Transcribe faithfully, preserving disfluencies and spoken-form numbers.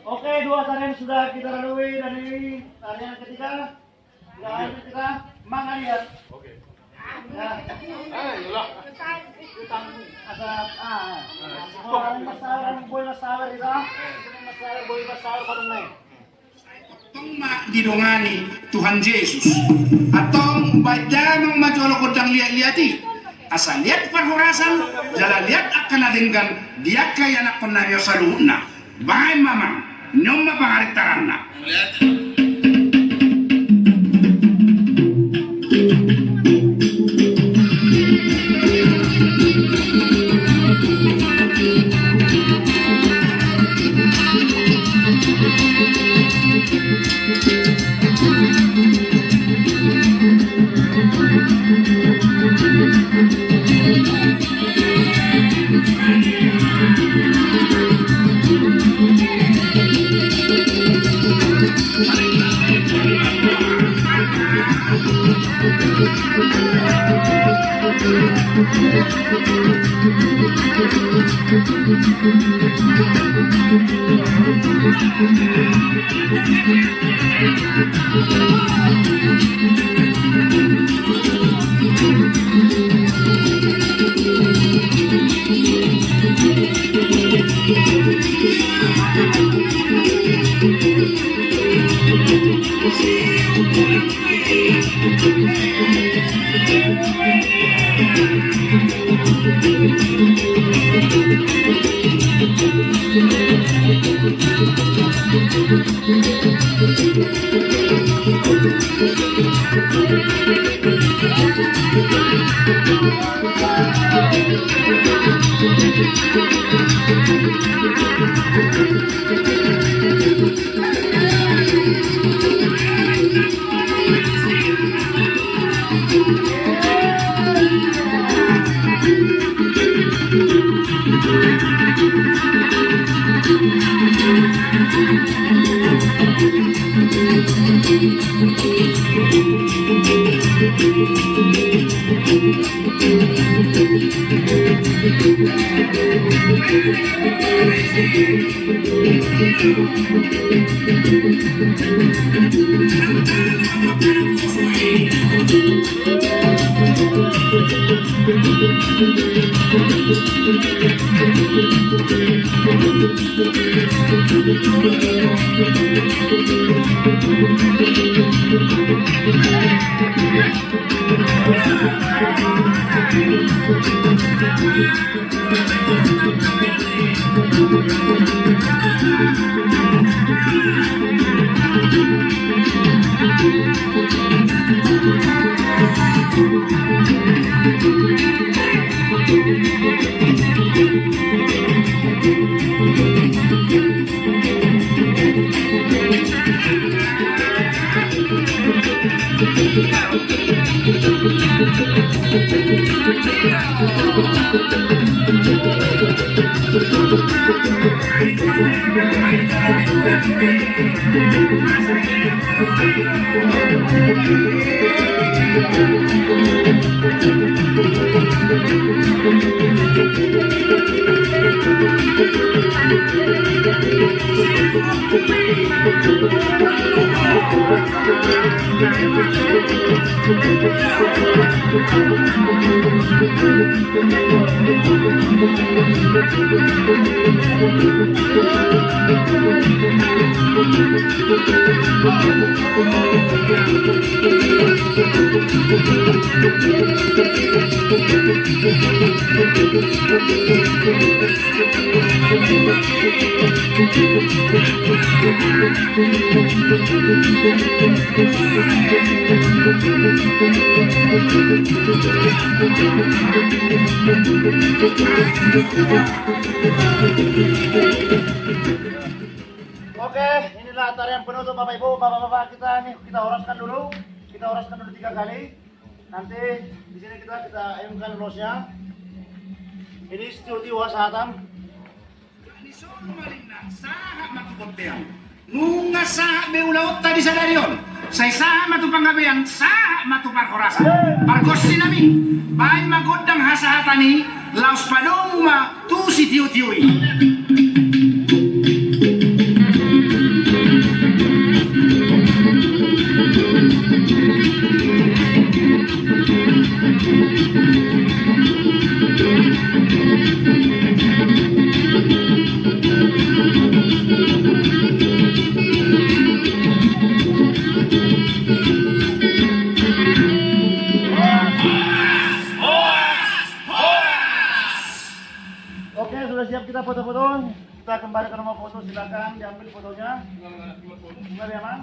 Oke, dua tarian sudah kita lalui dari tarian ketiga. Sudah lanjut kita mangaliat. Oke. Ya. Ayo lah. Asa, ah, ah. Boy masalah, boy masalah kita. Boy masalah, boy masalah, boy masalah. Tong ma didongani Tuhan Jesus. Antong baen damang ma jolo gondang liat-liat i. Asa liat parhorasan, jala liat angka na denggan, di angka ianakhon nami on saluhutna. Baen ma amang, nion ma pangarintaranna. Oke, inilah tarian penutup Bapak Ibu, Bapak-bapak kita nih, kita horaskan dulu, kita horaskan dulu tiga kali. Nanti di sini kita kita ayunkan lolosnya. Ini studio Wasatan. Nunga sahat be ulaonta di sadari on, sai sahat ma tu panggabean, sahat ma tu parhorasan. Pargonsi nami, baen ma gondang hasahatan i, laos padomu ma tu sitiotio i. Oke, sudah siap kita foto-foto. Kita kembali ke rumah foto, silakan diambil fotonya. Benar ya, Mang?